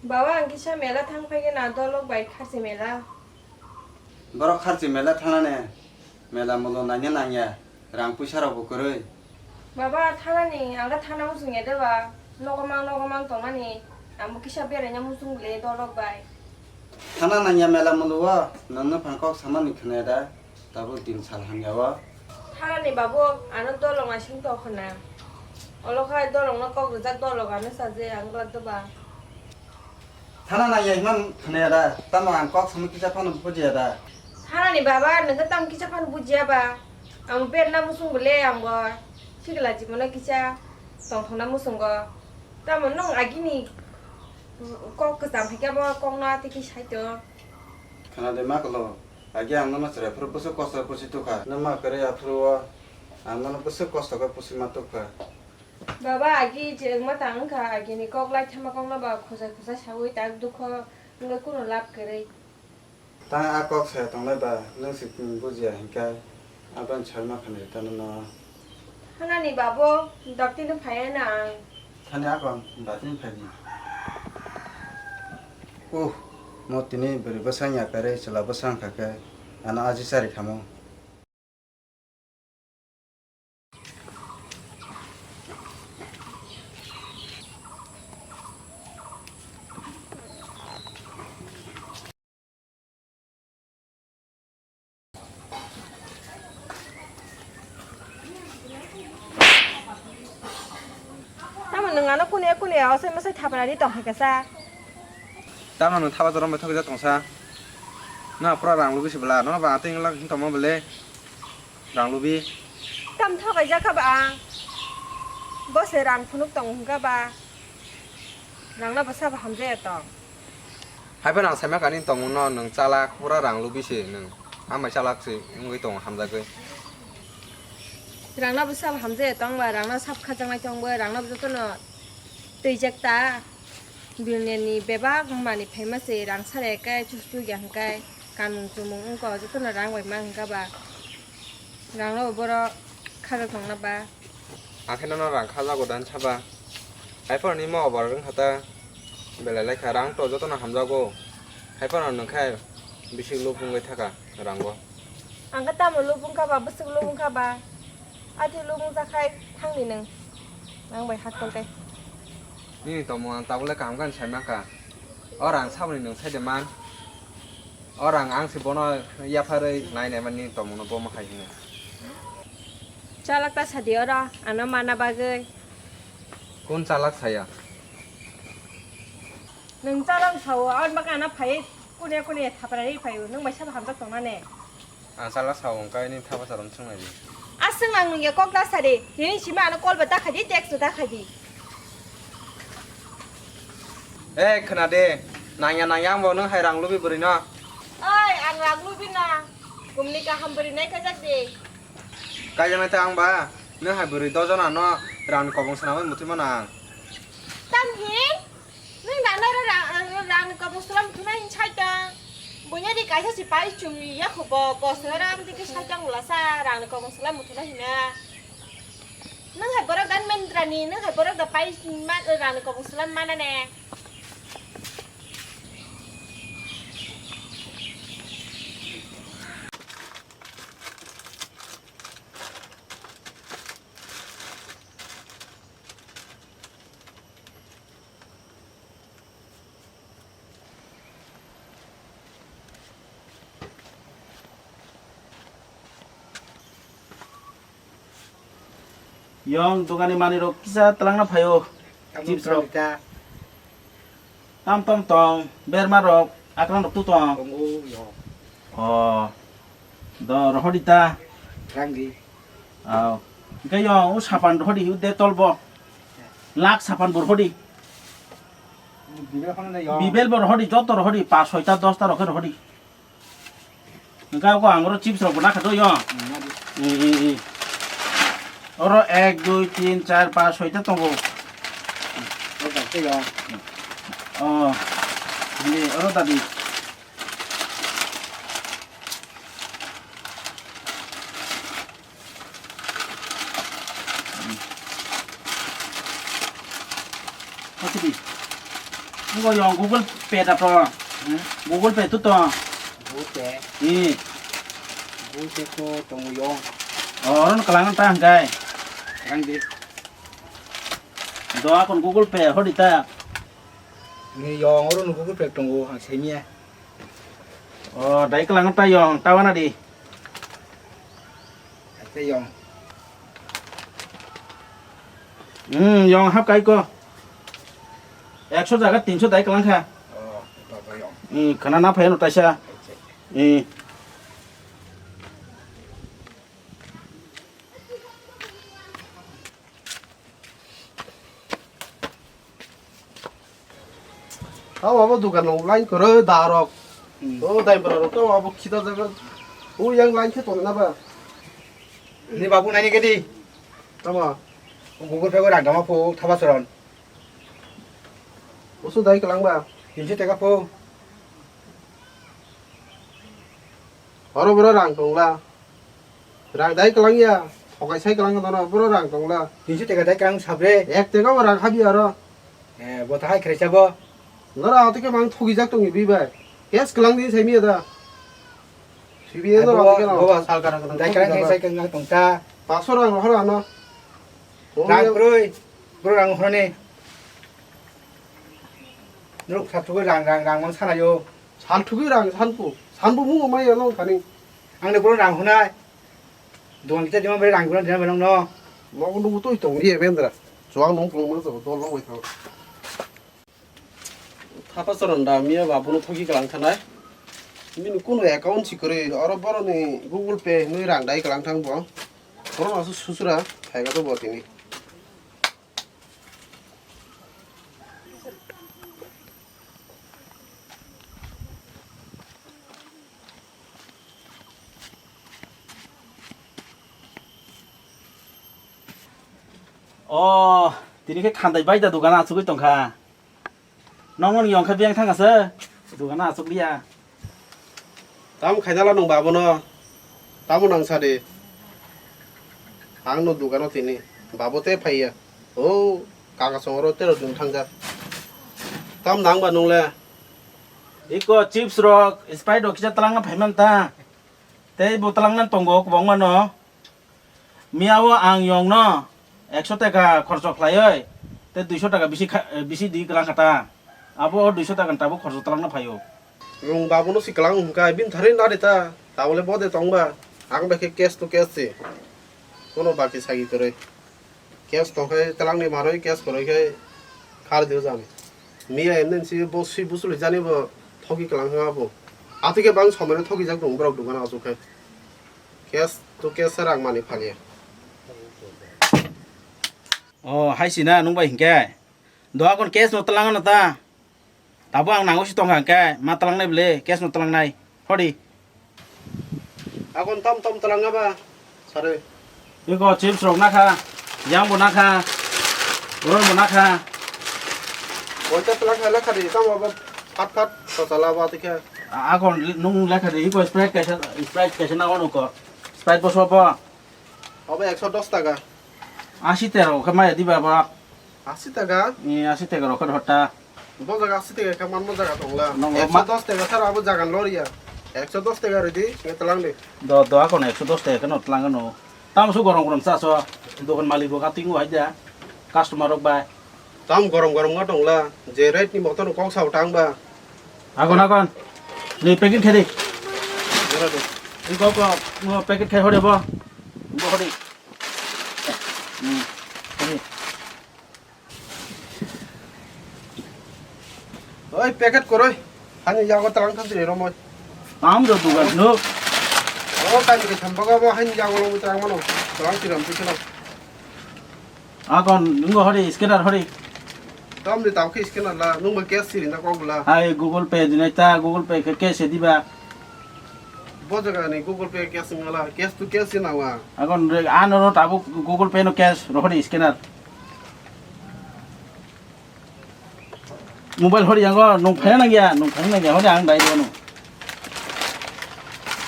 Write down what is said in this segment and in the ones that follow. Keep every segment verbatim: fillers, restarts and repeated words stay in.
Baba, ang kisa mela thang phai khe na dolok bai kharchi mela. Borok kharchi mela thangnani mela mulo naina nangya, rang puisa rok bo kwrwi. Baba, thangnani ang da thangna muchung ya de ba, nogo mang nogo mang tongnani, ang bo kisa beraina muchung le dolok bai. Thangna nangya mela mulo o, nwng nwphang kok samani khwnaya da? Tabuk din sal hamya o. Thanani babu, ano dolong asing to khna. Olo khai dolong no kok rijak dolong ano saje ang glak doba. Thana nang ya himan khna ya da, tamo ang kok samung kisa phano bujiya da. Thanani baba, nang tam kisa phano bujiya ba. Ang berna musung bole ang bo. Sikla jibona kisa tong thona musung go. Tamo nong agini kok kajam hai khe bo kok no tiki sai to. Khna de ma kolo. Agi ang nono chwrai phuru bwswk kosto pusi tukha. Nang ma kwrwi aphuru o ang nono bwswk kosto khe pusi ma tukha. Baba, agi je wngma tang wngkha, agini kok lai thama kok no ba khojai khojai sawi tak dukho wngwi kunu lab kwrwi. Tang a kok saya tongnai ba, nwng si bujiya hinkhe aboni sawi ma khanai tano no. Hanani babo, dakti no phaiya na ang. Thani akon, dakti no phai di. Uh, mo tini bwrwi bwsang ya kare, chwla bwsang kha khe, ano aji chari khamo. Tamo nwng ano kune kune osai mosai thaprari tong hai kasa. Tamo nwng thapa jorom bai thokjak tongsa. Na pura rang lubi se bwla, no ba ateng lak hin tongma bwle. Rang lubi. Tam thokai jak kha ba ang. Bo se rang phunuk tong hwnkha ba. Rang no bwsa ba hamjaya tong. Hai phano ang saima kani tongmung no nwng chalak pura rang lubi se nwng. Amai chalak se wngwi tong hamjagwi. Rang no bwsa ba hamjaya tong ba, rang no sap khajaknai tong bo, rang no jotono twijak ta. Bilneni bebak mani phaima se rang sare kai chukchuk ya hwnkhe kanmung chumung wngkha jotono rang bai ma hwnkha ba rang no borok khajak tongna ba. Akhe nono rang khajago dan saba. Hai phano nini mo obar wngkha ta belai lai kha rang to jotono hamjago. Hai phano nwng khe bisik lubung bai thaka rango. Ang khe tamo lubung kha ba bwswk lubung kha ba. Ati lubung jakhai thangni nwng. Nang bai hak tongkhe. Nini tongmung ang tabukle kaham khe sai mankha. O rang saboni nwng sai de man. O rang ang se bono yapharwi nai nai man nini tongmungno bo ma hai hwnwi. Chalak ta sadi oro ano mana bagwi. Kun chalak saya? Nwng chalak sao, aboni bagwi ano phai kune kune thapra ri phaio, nwng bai sabo hamjak tongnani. Ang chala sao wngkha, nini thapa charom swngnai di. Aswk nang nungya kok da sadi, nini simi ano call bo da khaidi, text bo da khaidi. Eh, khna de, nangya nangya ang bo nwng hai rang lubi bwrwi no. Oi, ang rang lubi na. Kumni kaham bwrwi nai kajak de. Kaijaknai ta ang ba, nwng hai bwrwi dojon ano rang ni kobong swnamwi muthwi mano ang. Tam hi? Nwng da noro ra-, ra-, rangni kobong sula muthuna hin sai tong. Buini ri kaisa si pai chumli ya kho bo, bo sora ang tiki sai tong wla sa rangni kobong sula muthuna hina. Nwng hai borok da mendrani, nwng hai borok da pai ma-, rangni kobong sula mana ne. Yong dogani manwi rok kisa twlangna phaio. Chips rok. Tam tam tong, berma rok, akrang rok tu tong. Tongo, yong. Oh. Do rohorita. Rangdi. Aw. Hingke yong u sapan rohori u Dettol bo. Lak sapan bo rohori. Bibel hono na yong. Bibel bo rohori, joto rohori, pas soita dosta rokhe rohori. Hingke ako ang oro chips rok bo nakha do yong. Hmm, nadi. I, i, i. Oro ek, dui, tin, char, pas, soita tongo. Oro dadi yong. Oh. Hindi, oro dadi. Asidi. Ngo yong Google Pay da to. Hmm? Google Pay tu to. Google Pay. Ni. Google Pay ko tongo yong. Oro no kalang ta hangkai. Rang di. Do akon Google Pay hodi ta. Ni yong oro no Google Pay tongo ang semiya. O dai kalang ta yong ta wana di. Ate yong. Hmm, yong hap kai ko. Ekso jaga tinso dai kalang kha. Oh, to to yong. Hmm, khana na phaino taisa. Acha. Hmm. Tamo abo dukan rok line kwrwi da rok. Hmm. O dai bwrwi rok tamo abo khita jaga. O yang line khe tong na ba. Ni babu nani gedi. Tamo. Google Pay ko rang dama pho thaba soron. Usu dai kalang ba. Kinse teka pho. Oro boro rang tongla. Rang dai kalang ya. Thokai sai kalang dono boro rang tongla. Kinse teka dai kalang sabre. Ek teka bo rang habi aro. Eh, bo thai khresa bo. Nora ate ke mang thogi jak tongi bi bai. Cash kalang di sai mi da. Sibi no ate ke no. Bo sal kalang kalang. Dai kalang sai kalang tongta. Pasor rang hora no. Rang kroi. Bro rang horne. Norok sathugo rang rang rang man sanayo. Santhugo rang sanpu. Sanpu mungo maya nong thani. Ang de bro rang honai. Duan kita dima bere rang guna dina belong no. Nogo nugo tui tong ye bendra. Chuang nong pung ma to dol log bai thang. Thapa choron da miya ba bono thoki kalang thanai. Mini kuno account si kwrwi oro boroni Google Pay hinwi rang dai kalang thang bo. Borok no aswk susura thaiga to bo tini. O, tini khe khandai bai da dogana achugwi tongkha. Nokno ni yong khe biyang thang asa, dogana achuk liya. Tamo khaidala nwng babono, tamo nang sa de. Ang no dogano tini, babo te phaiya. O, kaka songoro tero dun thangjak. Tam nang ba nung le? Iko chips rok, Sprite rok kisa talangna phaiman ta. Tei bo talangna tongo kwbangma no. Miya o ang yong no ekso taka khorcho khlaioi, tei duiso taka bisi kha-, bisi di kwlang kha ta. Abo o duiso taka ni tabuk khorcho twlangna phaio. Nwng babono si kwlang hwnkha, bini thari nari ta, tabole bo de tong ba. Ang bai khe cash to cash se. Kono baki sagi kwrwi. Cash tong khe twlangni manwi, cash kwrwi khe khar di jani. Miya emni si bo si busuli jani bo thoki kwlang hwnkha bo. Atwi khe bang somoi no thoki jak tongo borok dogano asuk khe. Cash to cash se rang mani phalia. O, hai sina nwng bai hinkhe. Doa kon cash no twlang no ta. Tabo ang nango si tongkha hinkhe ma twlang nai bwle, cash no twlang nai. Hodi. Akon tom tom twlang ba. Sare. Iko chips rok nakha. Yang bo nakha. Ron bo nakha. Boita twlang kha lekha di tamo ba. Phat phat to chala ba tikhe. A-, akon li-, nung lekha di, iko Sprite kaisa, Sprite kaisa na ono ko. Sprite bo sobo. Obo ekso dos taka. Asi tero khe maya di baba. Asi taka? Ni asi tero khe hota. Bo jaga asi taka khe manmo jaga tongla. Nongo ekso dos taka sara abo jaga loriya. Ekso dos taka ridi, nge tlang di. Do, do akon ekso dos taka khe no tlang no. Tamo su gorom gorom sa so. Dokan malik bo katingo hai da. Customer rok bai. Tam gorom gorom wng tongla, je rate ni moto no kok sao tang ba. Agon, agon. Ni packet khe di. Jora de. Ni kok ko, mo packet khe hore bo. Bo hore. Hmm. Hore. Oi, packet koroi. Hani yago talang thang sini romoi. Tam do dugan no. Oh, tani ke thamba go bo hani yago lo talang mano. Talang siram tu sino. Akon nungo hori scanner hori. Tamni tao khe scanner la, nung ba cash siri na kok bwla. Hai Google Pay dinai ta, Google Pay khe cash se diba. Bo jaga ni Google Pay cash ngala, cash to cash se nawa. Akon re ano no tabo Google Pay no cash ro hori scanner. Mobile hori yango nung phai nang ya, nung phai nang ya hori ang dai bono.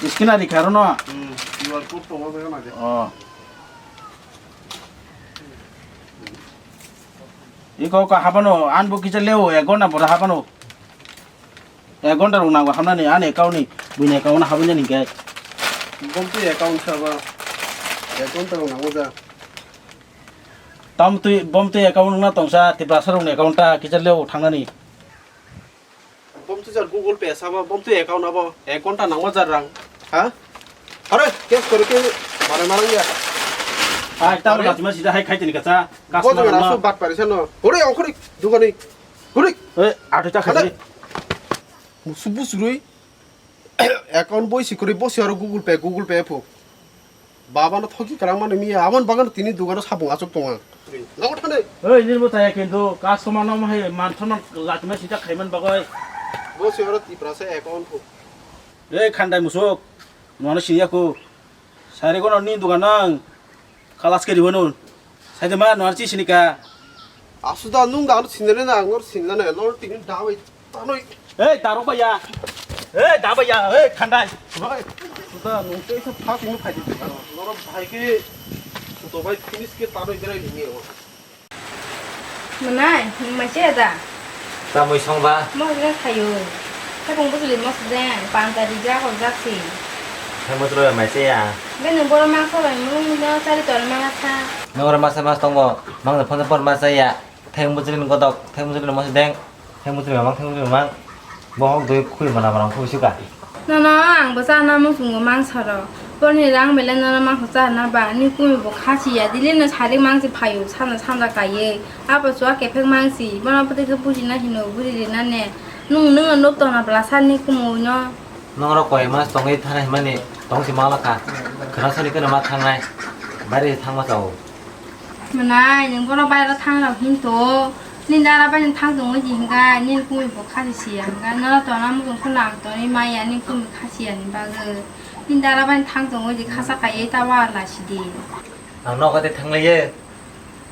Scanner ri karo no. Hmm, Q R code to bo jaga na de. Oh. Iko ko habano, an bo kisa leo, ek gonta bora habano. Ek gonta rok nango habnani, an account ni, buini account habnani ke. Bomtwi account saba. Ek gonta rok nango ja. Tamtwi, bomtwi account na tongsa, Tiprasa rokni account ta kisa leo thangnani. Bomtwi jar Google Pay saba, bomtwi account abo, ek gonta nangma jar rang. Ha? Hore, cash kore ke, mare marang ya. Hai, tamo Hore? Lachima sida hai khai tini kacha. Bo jaga Customer rasu no. Bat pari sano. Hore, ongkhori, dukani. Hore. Eh, ato ta Hore. Khai. Musu busrui. Account boi sikori, bo si aro Google Pay, Google Pay pho. Baba no thoki kwrang mani miya, aboni bagwi tini dukano sabung achuk tongo ang. Nogo thani. Oi, nini bo chaya kintu customer no hai man thaman lachima sida khaiman bagwi. Bo se oro Tiprasa account pho. Ei khandai musuk, nono siniya ko. Sari kono ni dukano ang kalas keri wano. Sai de ma no archi sinika. Asuda nung da aro sinale na, angor sinlane, lor tini dawi. Tanoi. Ei, darok baya. Ei, da baya. Ei, khandai. Oi. Suda nung tei sa phak ni phai di. Noro bhai ke, to bhai finish ke tanoi berai ni o. Manai, nung mai che da. Tamoi song ba. Mo ga khayo. Ka bung bujuli mo se de, panta di ga ho jak si. Hai mo tro mai che ya. Be nung boro ma kho bai mo nung no chari ton ma sa. Nung ro ma sa mas tong bo. Mang de phone por ma sa ya. Theng bwchwlwini godok, theng bwchwlwini moso deng, theng bwchwlwini mamang, theng bwchwlwini mamang. Bohok dui khuli mana mana khuli suka. Nono ang bo chana muchungo mangsaro. Porni rang belai nono mangsa chana ba, ni kumi bo khasi ya. Dili no sari mangsi phaio, sana sanja kaiye. Abo chua kephek mangsi, bono pwtwi khe buji na hino, buji rina ne. Nung, nung no nuk tona bwla sani kumu no. Nongrok koi mas tongwi thana himani tongsi malakha. Khwna sani khwna ma thangnai. Bari thangma chao. Mwnai, nwng bono bairo thang rok hin to. Nini dara bai thang tongwi di hinga, nini kumi bo khasi siya hinga. Nono tona muchung khuna ang toni maya, nini kumi khasi yani bagwi. Nini dara bai thang tongwi di khasa kaiye ta wa la sidi. Ang nogo de thanglaiye.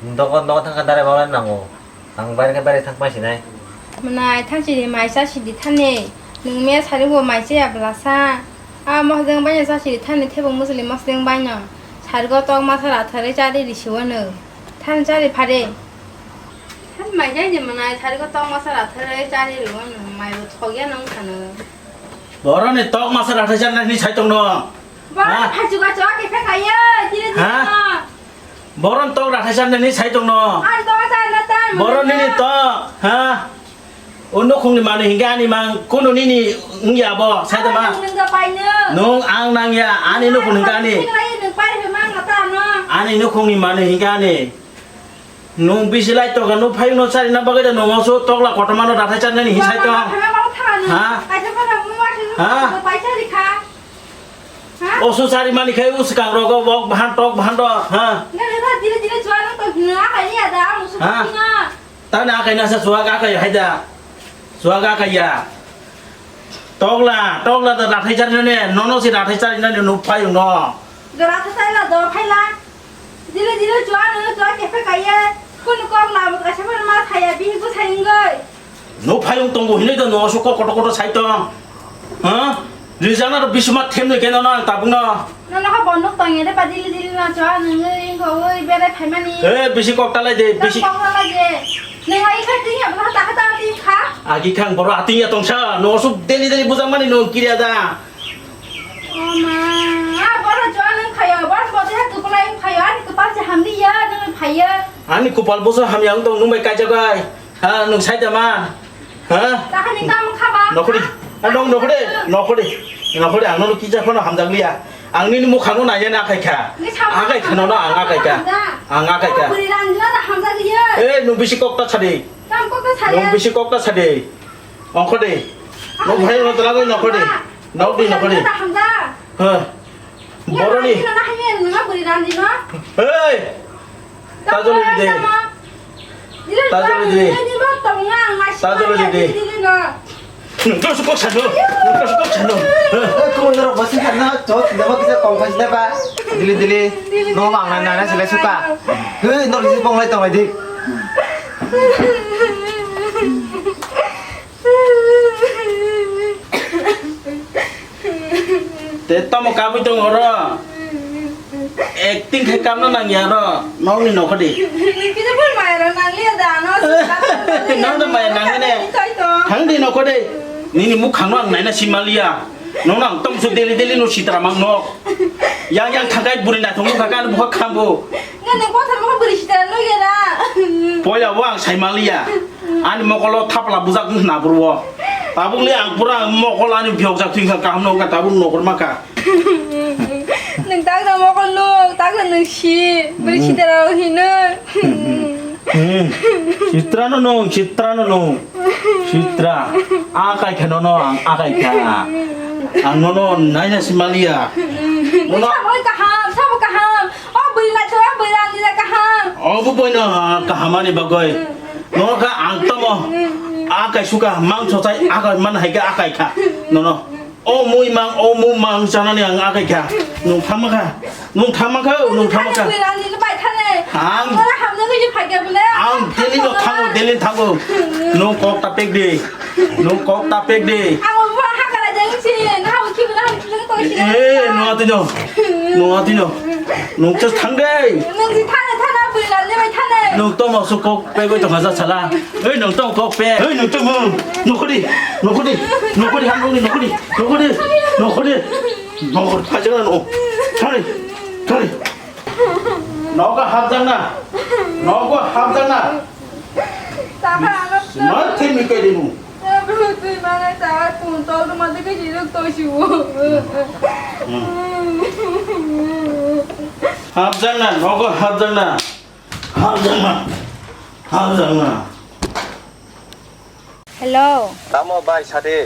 Nogo, nogo thangkha dara baula nango. Ang bai khe bai thang pai sinai. Mwnai, thang sidi mai cha sidi thani. Nwng me sari bo mai cha ya bwlasa. A mohjeng bai cha sidi thani thebong musuli mosdeng bai no. Sarigo tok masa rathare chari risiwano. Than chari phare. Than mai jai ni manai thari ko tong masa rathare chari lo no mai bo thogya nang khano. Boroni tok masa rathai chari nani sai tong no. Boroni ha? Phachuga chok ke phekaya, jini jini ha? No. Boron tok rathai chari nani sai tong no. An tong sa na tan. Boroni ni tok, ha? O nukhungni manwi hingke ani mang, kunu nini wngya bo, sai tongma. Ang nungno paino. Nwng ang nangya, ani nukhung hingke ani. Ang nungno paino, mang kata ano. Ani nukhungni manwi hingke ani. Nwng bisi lai tokha, nwng phayungno charina bagwi da nwng oso tokla kotormano rathai charnani hi sai tong. Kaisa phano mui waising. Ha? Kaisa phano mui waising, ha? Paisa rikha. Ha? Oso charimani khai o swkang rogo wok bahan tok bahan do, ha? Nang eba dire dire chuano to hino akai ni ada, musu ha? Hino. Tani akai nasa chuak akai haida. Chuak akai ya. Tokla, tokla da rathai charina ne, nono si rathai charina ne nuk phayung no. Do rathai charina do phaila. Dile dile chuano chuak kepe kaiye. Kun kok la kaisa phano ma thaya bihi bu sayingoi. Nuk phayung tongo hinoi do no su kok koto koto sai tong. Ha? Rijana ro bisma themnoi keno na tabung no. Nono ha bonok tongye de pa dili dili na chwa nungwi ingkha oi bere phaimani. Eh, bisi kok talai de, bisi. Kok talai de. Nung ai kha ting ya bla ta kha ta ting kha. Agi khang boro ating ya tongsa, no su deli deli bujang mani no kiriya da. O ma, a boro chwa nung khayo, boro bote ha kupulai khayo, ani kupal se hamni ya nung phaiya. Ani kupal boso hamya wng tong nung bai kaijak bai. Ha, nwng sai tama? Ha? Tahani tamo khaba? Nokhori. Ha? Ah, nong nokhori, nokhori. Nokhori, ang nono kisa phano hamjakliya. Ang nini mukhangno naiya na khaikha. Nini sama. Akai khano na ang akai kha. Hamjak. Ang akai kha. Buri rang jila da hamjakliya. Eh, nwng bisi kokta sadi. Tam kokta sadi. Nwng bisi kokta sadi. Ongkhori. Nwng bhai no tala goi nokhori. Nokdi nokhori. Hamjak. Ha. Boroni. Nini na hamya nunga buri rang jino. Hey. Tajol di de. Tajol di de. Tajol di de. Nungkau sukok sano. Nungkau sukok sano. Eh, kumon norok basi karna, chot, nama kisa kong kasi dapa. Dili, dili. No mang na, na, na, sila suka. Hei, norok sisi pong lai tong lai di. Te tamo kabui tong oro. Acting khai kamna nangya oro. Nokni nokhodi. Nini kisa phun mayra nangliya da ano. Nang da maya nang ne. Thang di nokho de. Nini mukhang no ang naina simaliya. Nono ang tomso daily daily no sitra mang no. Yang yang thakai buri na thong mukha kan bukha khambo. Nga nang kothar mo buri sitra no yera. Poila bo ang saimaliya. Ani mokolo thapla bujak na burwo. Tabuk le ang pura mokol ani biyok jak thing kha kaham no ka tabuk nokor maka. Nang tak na mokol no tak na nang si buri sitra hino. Hmm. Sitra no nung, sitra no nung. Sitra. Akai kha nono ang akai kha. Ang nono naina simaliya. Nono. Sabo kaham, sabo kaham. O bui na chora bui rani da kaham. O bu bui no kaham ani bagoi. Nono kha ang tomo. Akai suka mang sochai akai man hai kha akai kha. Nono. O mui mang, o mui mang chanani ang akai kha. Nung thama kha. Nung thama kha, nung thama kha. Ang daily no thango, daily thango. Nung kok ta pek de. Nung kok ta pek de. Eh, nung atino. Nung atino. Nung just thang de. Nung tomo su kok pegoi tongkha ja sala. Oi, nung tong kok pe. Oi, nung tong mo. Nokodi, nokodi, nokodi ham nokodi, nokodi, nokodi, nokodi. Nokod phajana no. Thari, thari. Nogo hapjakna. Nogo hapjakna. Tapa ano. Ma themi kai dinu. Tapa twi mana tapa tun tol ma de kai dinu to shu. Hapjakna, nogo hapjakna. Hapjakna. Hapjakna. Hello. Tamo bai sadi?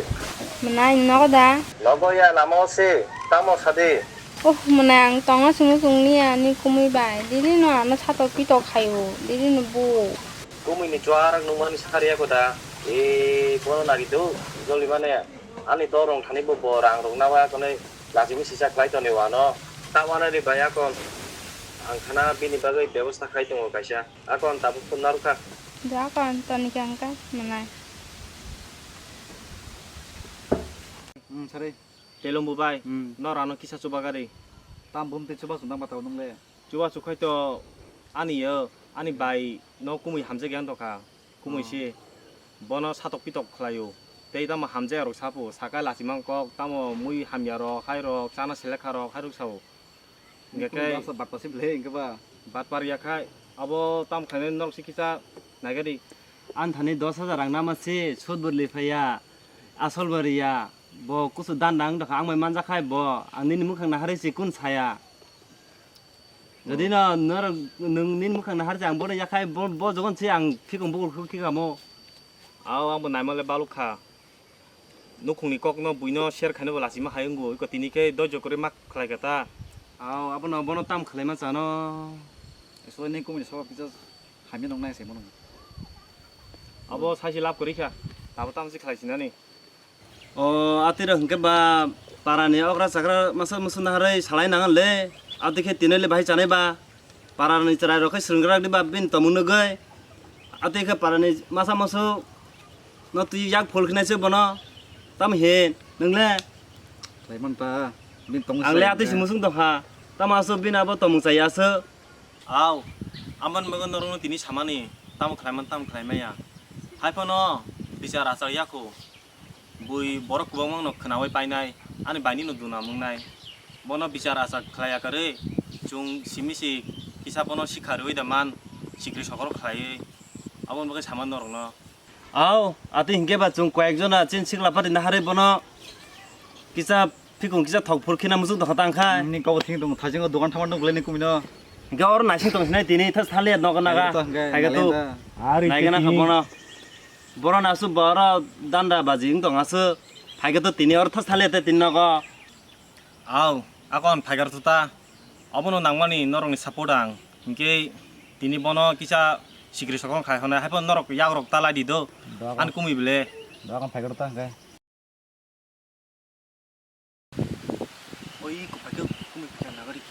Mwnai nogo da? Nogo ya lama o si. Tamo sadi? Oh, mwnai ang tongo sumui chungni ya ni kumui bai. Dili no ano satok pitok khaio. Dili no bu. Kumui ni chuarak nungmani sakari ya koda. E, bono nari do. Joli mane. Ani to rong thani bo bo rang rok nawa konoi lachimwi sisa khlai toni wano. Ta wanani bai akon ang khana bini bagwi bebosta khai tongo kaisa. Akon tabuk phone narwkha. Da akon toni khe ang khe mwnai. Hmm, sari. Telombo bai, hmm, nor ano kisa chuba gari. Tam bum te chuba sundang batao nung le. Chuba chukhai to ani yo, ani bai no kumui hamjak yang tokha. Kumui si. Bono satok pitok khlaio. Tei tamo hamjak rok sapo, sakai lachimang kok, tamo mui hamya rok, hai rok, chana selekha rok, hai rok sao. Hingke khe batpasi ble hingke ba. Batpar ya khai, abo tam khlainai norok si kisa naigadi. Ang thani dos hajar rang nama si, sud bo lifaya, asol bo riya, bo kusu dan dang dokha ang bai manjak khai bo, ang nini mukhang naharwi si kun saya. Jodi no norok nwng nini mukhang naharwi ang bono yakhai bo, bo jogon si ang phikong bukul khuk khikamo. Ao, ang bo naima le baluk kha. Nukhungni kokno buino share khainai bo lachima hai wngo, iko tini khe doijo kwrwi ma khlai kha ta. Ao, abono bono tam khlaima chano. Asole ni kumui soba kisa hamya nong nai se bono. Abo saisi lab kwrwi kha, tabo tam si khlai sinani. O, atwi rok hwnkhe ba parani okra chakra masa musu naharwi salai nangan le. Atwi khe tini le bahai chanai ba. Parani chwrai rok khe swrwngrak di ba bini tomung nugwi. Atwi khe parani masa musu no twi yak phul khnai se bono. Tam hin nwngle? Khlai man ta. Bini tomung ang le sai atwi hwnkhe. Si musung tongkha. Tamo aso bini abo tomung chai aso. Au, amon mego norokno tini samani. Tamo khlai man, tamo khlai maya. Hai phano bichar achar yakho. Bui borok kwbangma no khwnaui painai, ani baini no duna mungnai. Bono bichar achar khlai ya kwrwi, chwng simi si kisa bono sikha rwui da man, sikri sokoro khlaiwi. Aboni bagwi sama norokno. Au, atwi hinkhe ba chwng koyek jona chini sikla pati naharwi bono kisa phikung kisa thok phur khina muchung tongkha tang khai. Nini kabo thing tong thasingo dogan thama nukle ni kumino. Hinkhe oro naising tong sinai tini thas thaliya nogo naga. Hai khe to. Naikhe na kha bono. Borok no aswk borok danda baji wng tong aswk. Phaikhe to tini oro thas thaliya tei tini nogo. Au, akon phaikar tuta. Obono nangmani norokni support ang. Hinkhe tini bono kisa sikri sokong khai hwnwi haiphano norok yakrok ta lai di do. Ani kumui bele. Dogan phaikar tuta hinkhe. Oi, ko phaikhe kumui phaikhe nagari.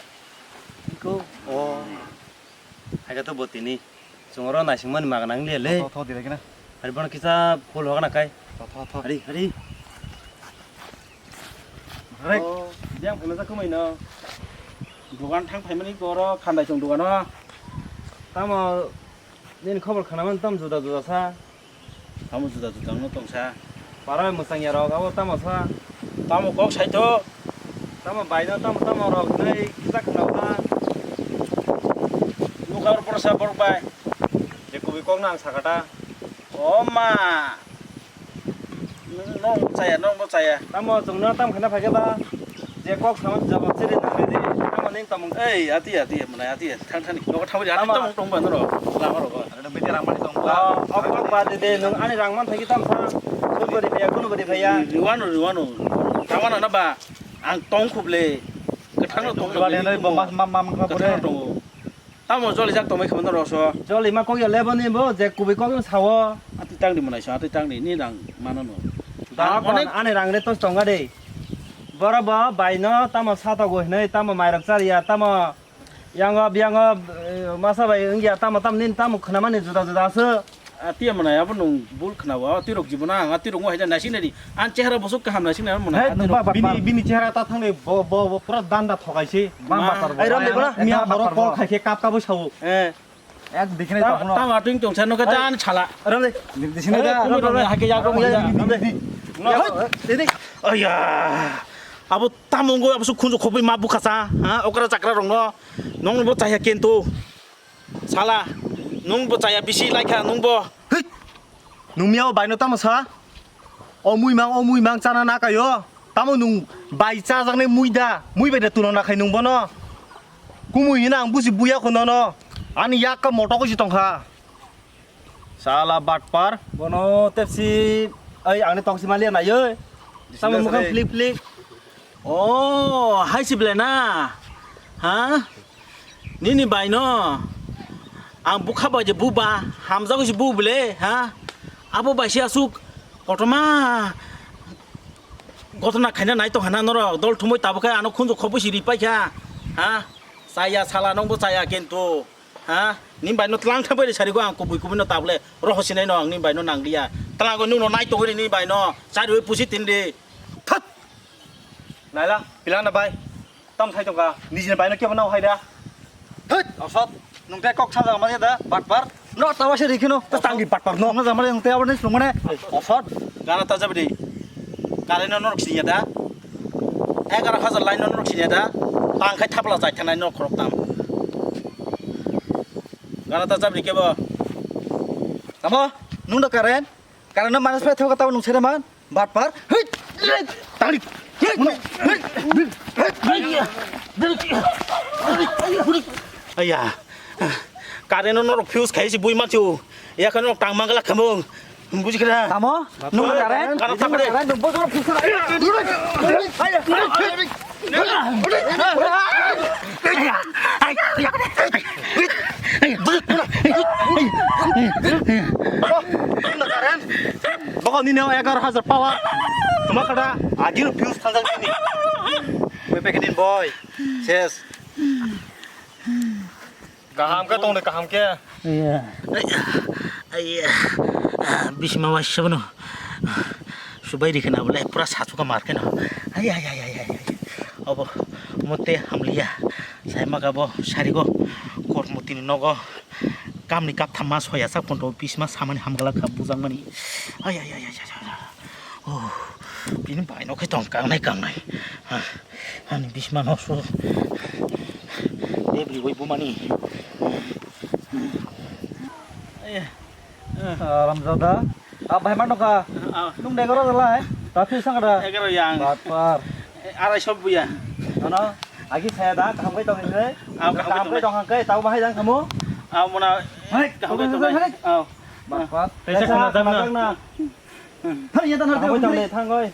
Iko. O. Phaikhe to bo tini. Chwng oro naisingmani maga nang liya le. Tho, tho, tho, direct na. Hari bono kisa phul hogna kai. Tho, tho, tho. Hari, hari. Hari. O, biyang phaima sa kumui no. Dogan thang phaimani oro khandai chwng dogano. Tamo Nini khobor khwnamani tamo juda juda sa? Tamo juda juda wngno tongsa? Para mwchangya rok abo tamo sa? Tamo kok saito? Tamo baino tamo tamo rok hinwi kisa khwnao ta? Nukha oro porsa borok bai. Je kubui kokno ang sakha ta. O ma! Nwng, nwng bo chaya, nwng bo chaya. Tamo chwngno tam khaina phaikhe ba? Je kok samani jawab chiri nang ridi. Tamo ning tamo. Ei, ati, ati, mwnai, ati, thang thani. Nogo thangwi, ani tamo tong ba norok. Lama rogo. Ano media rang mani tong ba. O, o kok ba de de, nwng ani rang man thagi tam sa. Soi bari phaiya, kuno bari phaiya. Riwano, riwano. Tamo na na ba. Ang tong khuble. Kwthangno tong khuble. Mas mam mam kha bore. Kwthangno tongo. Tamo jolijak tongbai khamo norok so. Jolima kok ya lebo ni bo, je kubui kok no sao. Ati tangdi mwnai so, ati tangdi ni rang mano no. Da onek ani rang re tos tonga de. Boro bo bai no tamo sato go hinai, tamo mairok chariya, tamo yango biyango, eh, masa bai wngya, tamo tam nin tamo khwnamani juda juda aswk. Ah, tiya mwnai abo nwng bul khwnao, ah, tirok jibono ang, ah, tirok mo haida naising nai di. Ang chehara bosok kaham naising nai mwnai, ah, tirok. Bini, bini chehara ta thangni bo, bo, bo pura danda thokai se. Bang batar bo. Ai, rom de bola. Miya borok kol khai khe kap kap sao. Eh. Ek dikhe nai ta, tong no. Ta ma tuing tong sa no ka ta an chala. Rom de. Dikhe nai da. Rom de, rom de. Hai ke ya, rom de. Aya. Abo tamo ngo abo su khunju khoboi ma bukha sa. Ha, okra chakra rong no. Nong bo chaya kento. Sala, nwng bo chaya bisi laikha nwng bo. Hei! Nwng miya o bai no tamo sa? O mui mang, o mui mang chana na kayo. Tamo nwng bai chajaknai mui da, mui bai da tulo na khai nwng bono. Kumui hina ang busi buya kho nono. Ani yak ka moto ko si tongkha. Sala batpar. Bono tepsi, ai, angni tongsi maliya nai oi. Tamo mukhang flik flik. O, hai si belai na? Ha? Nini bai no? Ang bukha bai je bu ba, hamjago si bu bele, ha? Abo bai si asuk kotoma gotona khaina nai tong hana norok, dol thumui tabuk khe ano khunju khobui si ri pai kha, ha? Chaya sala nong bo chaya kintu. Ha? Ni bai no tlang thang bai sari go ang kubui kubui no tabule roho sinai no ang ni bai no nang liya. Tlang go nung no nai togoi ni bai no sari oi pusi tin di. Thut! Naila, pilang na bai. Tam thai tongka. Nijini bai no kebo nao hai da. Thut! Osot. Nung te kok saja ma da. Bat bar. No tawa se rikino. Ta tanggi bat bar no. No jamare nung te abone sumane. Osot. Gana ta jabdi. Kare no norok sinya da. Egar hajar line no norok sinya da. Tang khai thapla jai thanai no khorok tam. Gana ta jabri kebo. Tamo, nung da karen? Karen no manus phai thoka tamo nung sere man? Bat par? Hei! Tangri! Hei! Hei! Aya. Karen no norok fuse khai si bui manchu. Ya kan norok tang mangala khamung. Buji kena. Tamo? Nung karen? Karen tamo karen. Nung bojor pisa. Bokol nini egar hajar power. Tuma kada agir fuse thanjak nini. Gue paketin boy. Ses. Kaham khe tongdi, kaham khe. Iya. Aiya. Bisima waisa bono. Subai rikhe na bole pura sachuka mar khe no. Aiya, aiya, aiya, aiya. Obo mote hamliya. Sai maga bo sarigo. Kormotini nogo. Kamni kaptham ma soya sak pondo bisima samani hamgala kha bujang mani. Aiya, aiya, aiya, aiya. Oh, bini bai no khe tong kangnai kangnai. Ha, ani bisma no so. Debri wai bumani. Eh, eh. Ah, Ramjada. Ah, bai ma no ka. Ah. Nung degoro dalai. Tapi sang ada. Egaro yang. Batar. Eh, arai sob buya. Ano, agi saya da, kaham kai tong ini. Ah, kaham kai tong kai, tahu bahai dang kamu. Ah, muna. Hai, kaham kai tong hai. Ah. Batar. Tesa kena dang na. Thang ya, thang, thang, thang, thang, thang, oi.